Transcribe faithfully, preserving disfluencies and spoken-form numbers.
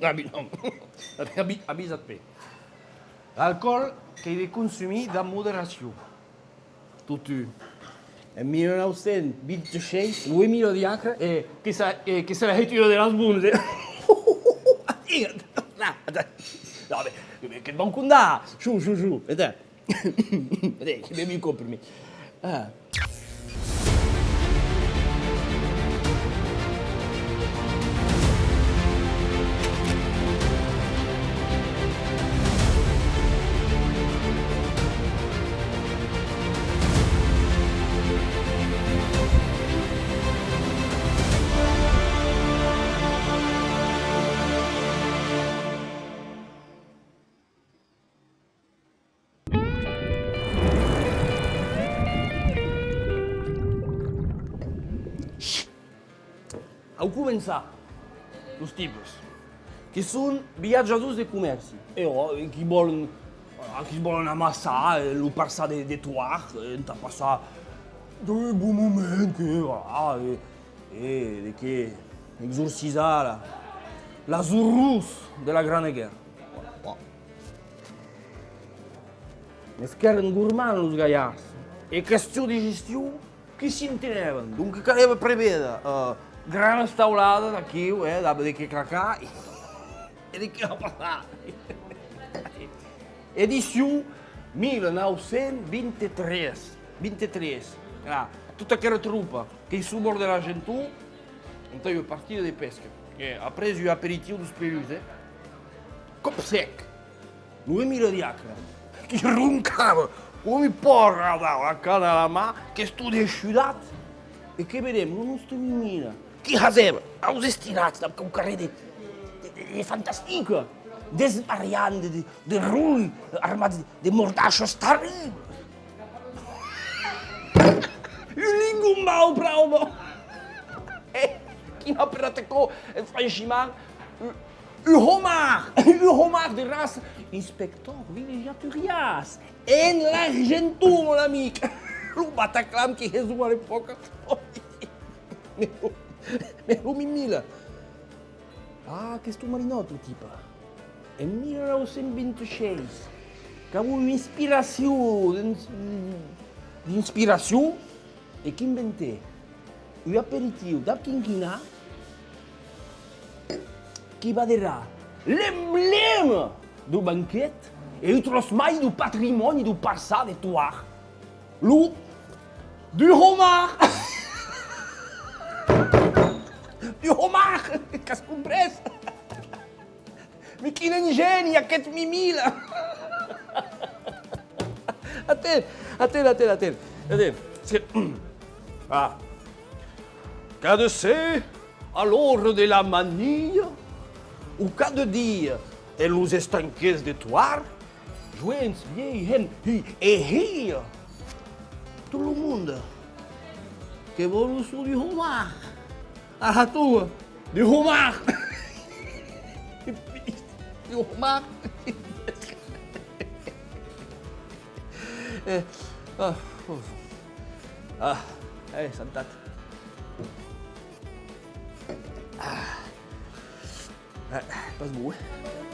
Avi-, non. Avi-, avisat-me. L'alcoòl qu'ei de consumir damb moderacion. Totun, en mila nau cents vint-e-sheis, lo Emile Diacre, eh, que s'a-, eh, que se l'a hetuda de las bons, eh? Non, mais, que bon condar! Chou, chou, chou, attends. Attends, que bevi un còp per mi. Ah. Au començar, los tipes, que son viatjadors de comèrci, e, ò, e qui vòlen, voilà, qui vòlen amassar, eh, lo parçan de, de Toar, eh, entà passar de bons moments, que, voilà, e, e de qué exorcisar la, las orrors de la Grana Guèrra. Voilà, bon. Mès qu'èran gormands, los galhards, e question de gestion, qui s'entenèvan. Donc, calèva prevéder, eh, granas tauladas d'aquiu, eh, dab de qué clacar e de qué amassar. Edicion mila nau cents vint-e-tres, vint-e-tres. Ah, tota aquera tropa qu'ei suu bòrd de l'Argenton entà ua partida de pesca. E après un aperitiu deus peluts, eh? Còp sec, lo Emile Diacre, qui roncava com un pòrc, la cana a la man, qu'estó dessudat, e que vedem lo nòste Mimila qui hasèva aus estirats dab quauquarren de, de, de, de fantastic, desvariant de, de, de roi, armat de, de mordachas terriblas. Un lingombau, prauba! Eh, qui m'a aperat aquò, eh, franchiment, un, un homard, un homard de raça, inspector villégiaturias, en l'Argenton, mon amic! Lo Bataclan qui hesón a l'epòca. Mès lo, mès lo Mimila. Ah, qu'estó malinòt, lo tipe. En mila nau cents vint-e-sheis, qu'avó ua inspiracion, d'ins-, d'inspiracion, e qu'inventè un aperitiu dab quinquina qui va derar l'emblèma deu banquet e un tròç mai deu patrimòni deu parçan de Toar. Lo, du homard! Du homard! Qu'as comprés? Mès quin engèni, aqueth Mimila! Aten, aten, aten, aten, aten. Se, ah. Qu'a de ser a l'ora de la manilha, o qu'a de dire en los estanquets de Toar, joens, vielhs, hemnas, hi, e hilhas, tot lo monde que vòl lo son du homard. A la toa, du homard! Du homard! Eh, ah, oh. Ah, eh, santat. Ah. Eh, pas bon, eh?